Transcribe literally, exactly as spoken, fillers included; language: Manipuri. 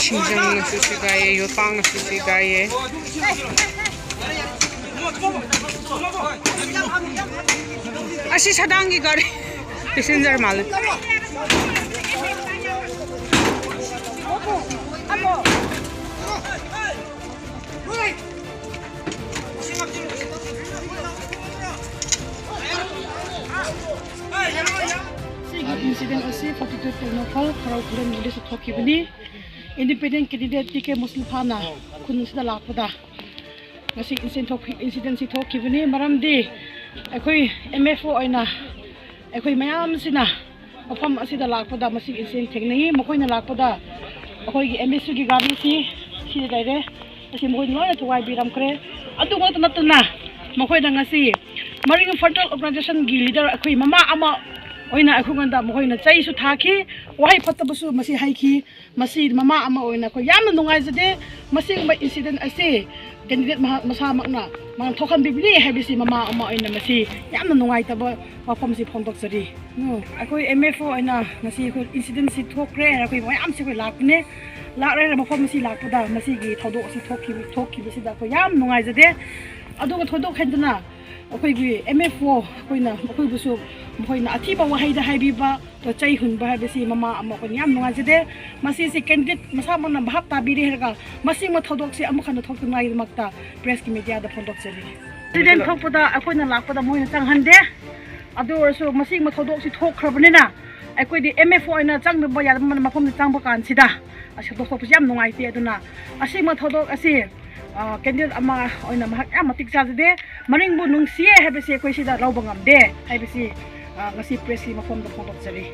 ꯁꯤꯡꯖꯪꯅꯁꯨ ꯁꯤꯒꯥꯏꯌꯦ, ꯌꯣꯠꯄꯥꯛꯅꯁꯨ ꯁꯤꯒꯥꯏꯌꯦ꯫ ꯑꯁꯤ ꯁꯗꯥꯡꯒꯤ ꯒꯥꯔꯤ ꯄꯦꯁꯦꯟꯖꯔ ꯃꯥꯜꯂꯦ꯫ ꯁꯤꯒꯤ ꯏꯟꯁꯤꯗꯦꯟ ꯑꯁꯤ ꯐꯣꯔꯇꯤ ꯇꯨ ꯇꯦꯡꯅꯧꯄꯜ ꯈꯔꯥꯎ ꯈꯨꯂꯦꯟ ꯃꯅꯨꯡꯗꯁꯨ ꯊꯣꯛꯈꯤꯕꯅꯤ꯫ ꯏꯟꯗꯤꯄꯦꯟꯗꯦꯟ ꯀꯦꯟꯗꯤꯗꯦꯠ ꯇꯤ ꯀꯦ ꯃꯨꯁꯂꯤꯐꯥꯅ ꯈꯨꯟ ꯑꯁꯤꯗ ꯂꯥꯛꯄꯗ ꯉꯁꯤ ꯏꯟꯁꯤꯗꯦꯟ ꯊꯣꯛꯈꯤ-, ꯏꯟꯁꯤꯗꯦꯟꯁꯤ ꯊꯣꯛꯈꯤꯕꯅꯤ꯫ ꯃꯔꯝꯗꯤ ꯑꯩꯈꯣꯏ ꯑꯦꯝ ꯑꯦꯐ ꯑꯣ ꯑꯣꯏꯅ ꯑꯩꯈꯣꯏ ꯃꯌꯥꯝꯁꯤꯅ ꯃꯐꯝ ꯑꯁꯤꯗ ꯂꯥꯛꯄꯗ ꯃꯁꯤ ꯏꯟꯁꯤꯗꯦꯟ ꯊꯦꯡꯅꯩ꯫ ꯃꯈꯣꯏꯅ ꯂꯥꯛꯄꯗ ꯑꯩꯈꯣꯏꯒꯤ ꯑꯦꯝ ꯑꯦꯁ ꯌꯨꯒꯤ ꯒꯥꯔꯤꯁꯤ ꯁꯤꯗ ꯂꯩꯔꯦ꯫ ꯑꯁꯤ ꯃꯈꯣꯏꯅ ꯂꯣꯏꯅ ꯊꯨꯒꯥꯏꯕꯤꯔꯝꯈ꯭ꯔꯦ꯫ ꯑꯗꯨ ꯈꯛꯇ ꯅꯠꯇꯅ ꯃꯈꯣꯏꯅ ꯉꯁꯤ ꯃꯔꯤꯡ ꯐ꯭ꯔꯟꯇꯦꯜ ꯑꯣꯔꯒꯅꯥꯏꯖꯦꯁꯟꯒꯤ ꯂꯤꯗꯔ ꯑꯩꯈꯣꯏ ꯃꯃꯥ ꯑꯃ ꯑꯣꯏꯅ ꯑꯩꯈꯣꯏꯉꯣꯟꯗ ꯃꯈꯣꯏꯅ ꯆꯩꯁꯨ ꯊꯥꯈꯤ, ꯋꯥꯍꯩ ꯐꯠꯇꯕꯁꯨ ꯃꯁꯤ ꯍꯥꯏꯈꯤ꯫ ꯃꯁꯤ ꯃꯃꯥ ꯑꯃ ꯑꯣꯏꯅ ꯑꯩꯈꯣꯏ ꯌꯥꯝꯅ ꯅꯨꯡꯉꯥꯏꯖꯗꯦ꯫ ꯃꯁꯤꯒꯨꯝꯕ ꯏꯟꯁꯤꯗꯦꯟ ꯑꯁꯤ ꯀꯦꯟꯗꯤꯗꯦꯠ ꯃꯍꯥꯛ ꯃꯁꯥꯃꯛꯅ ꯃꯥꯅ ꯊꯣꯛꯍꯟꯕꯤꯕꯅꯤ ꯍꯥꯏꯕꯁꯤ ꯃꯃꯥ ꯑꯃ ꯑꯣꯏꯅ ꯃꯁꯤ ꯌꯥꯝꯅ ꯅꯨꯡꯉꯥꯏꯇꯕ ꯋꯥꯐꯝꯁꯤ ꯐꯣꯡꯗꯣꯛꯆꯔꯤ꯫ ꯑꯩꯈꯣꯏ ꯑꯦꯝ ꯑꯦꯐ ꯑꯣ ꯑꯣꯏꯅ ꯉꯁꯤ ꯑꯩꯈꯣꯏ ꯏꯟꯁꯤꯗꯦꯟꯁꯤ ꯊꯣꯛꯈ꯭ꯔꯦ ꯍꯥꯏꯅ ꯑꯩꯈꯣꯏ ꯃꯌꯥꯝꯁꯤ ꯑꯩꯈꯣꯏ ꯂꯥꯛꯄꯅꯦ꯫ ꯂꯥꯛꯂꯒ ꯃꯐꯝ ꯑꯁꯤ ꯂꯥꯛꯄꯗ ꯃꯁꯤꯒꯤ ꯊꯧꯗꯣꯛ ꯑꯁꯤ ꯊꯣꯛꯈꯤꯕ, ꯊꯣꯛꯈꯤꯕꯁꯤꯗ ꯑꯩꯈꯣꯏ ꯌꯥꯝ ꯅꯨꯡꯉꯥꯏꯖꯗꯦ꯫ ꯑꯗꯨꯒ ꯊꯣꯏꯗꯣꯛ ꯍꯦꯟꯗꯣꯛꯅ ꯑꯩꯈꯣꯏꯒꯤ ꯑꯦꯝ ꯑꯦꯐ ꯑꯣ ꯑꯩꯈꯣꯏꯅ, ꯑꯩꯈꯣꯏꯕꯨꯁꯨ ꯃꯈꯣꯏꯅ ꯑꯊꯤꯕ ꯋꯥꯍꯩꯗ ꯍꯥꯏꯕꯤꯕ, ꯄꯣꯠ ꯆꯩ ꯍꯨꯟꯕ ꯍꯥꯏꯕꯁꯤ ꯃꯃꯥ ꯑꯃ ꯑꯩꯈꯣꯏꯅ ꯌꯥꯝ ꯅꯨꯡꯉꯥꯏꯖꯗꯦ꯫ ꯃꯁꯤꯁꯤ ꯀꯦꯟꯗꯤꯗꯦꯠ ꯃꯁꯥꯃꯛꯅ ꯚꯥꯞ ꯇꯥꯕꯤꯔꯦ ꯍꯥꯏꯔꯒ ꯃꯁꯤꯒꯨꯝꯕ ꯊꯧꯗꯣꯛꯁꯤ ꯑꯃꯨꯛ ꯍꯟꯅ ꯊꯣꯛꯇꯅꯉꯥꯏꯒꯤꯗꯃꯛꯇ ꯄ꯭ꯔꯦꯁꯀꯤ ꯃꯦꯗꯤꯌꯥꯗ ꯐꯣꯡꯗꯣꯛꯆꯔꯤ꯫ ꯏꯟꯁꯤꯗꯦꯟ ꯊꯣꯛꯄꯗ ꯑꯩꯈꯣꯏꯅ ꯂꯥꯛꯄꯗ ꯃꯣꯏꯅ ꯆꯪꯍꯟꯗꯦ꯫ ꯑꯗꯨ ꯑꯣꯏꯔꯁꯨ ꯃꯁꯤꯒꯨꯝꯕ ꯊꯧꯗꯣꯛꯁꯤ ꯊꯣꯛꯈ꯭ꯔꯕꯅꯤꯅ ꯑꯩꯈꯣꯏꯗꯤ ꯑꯦꯝ ꯑꯦꯐ ꯑꯣ ꯑꯣꯏꯅ ꯆꯪꯗꯕ ꯌꯥꯗꯕ ꯃꯐꯝꯗ ꯆꯪꯕ ꯀꯥꯟꯁꯤꯗ ꯑꯁꯤ ꯊꯧꯗꯣꯛ ꯊꯣꯛꯄꯁꯤ ꯌꯥꯝ ꯅꯨꯡꯉꯥꯏꯇꯦ꯫ ꯑꯗꯨꯅ ꯑꯁꯤꯒꯨꯝꯕ ꯊꯧꯗꯣꯛ ꯑꯁꯤ, ꯑ, ꯀꯦꯟꯗꯤꯗꯦꯠ ꯑꯃ ꯑꯣꯏꯅ ꯃꯍꯥꯛ ꯌꯥꯝ ꯃꯇꯤꯛ ꯆꯥꯖꯗꯦ꯫ ꯃꯔꯤꯡꯕꯨ ꯅꯨꯡꯁꯤꯌꯦ ꯍꯥꯏꯕꯁꯤ ꯑꯩꯈꯣꯏ ꯁꯤꯗ ꯂꯧꯕ ꯉꯝꯗꯦ ꯍꯥꯏꯕꯁꯤ, ꯑ, ꯉꯁꯤ ꯄ꯭ꯔꯦꯁꯀꯤ ꯃꯐꯝꯗ ꯐꯣꯡꯗꯣꯛꯆꯔꯤ꯫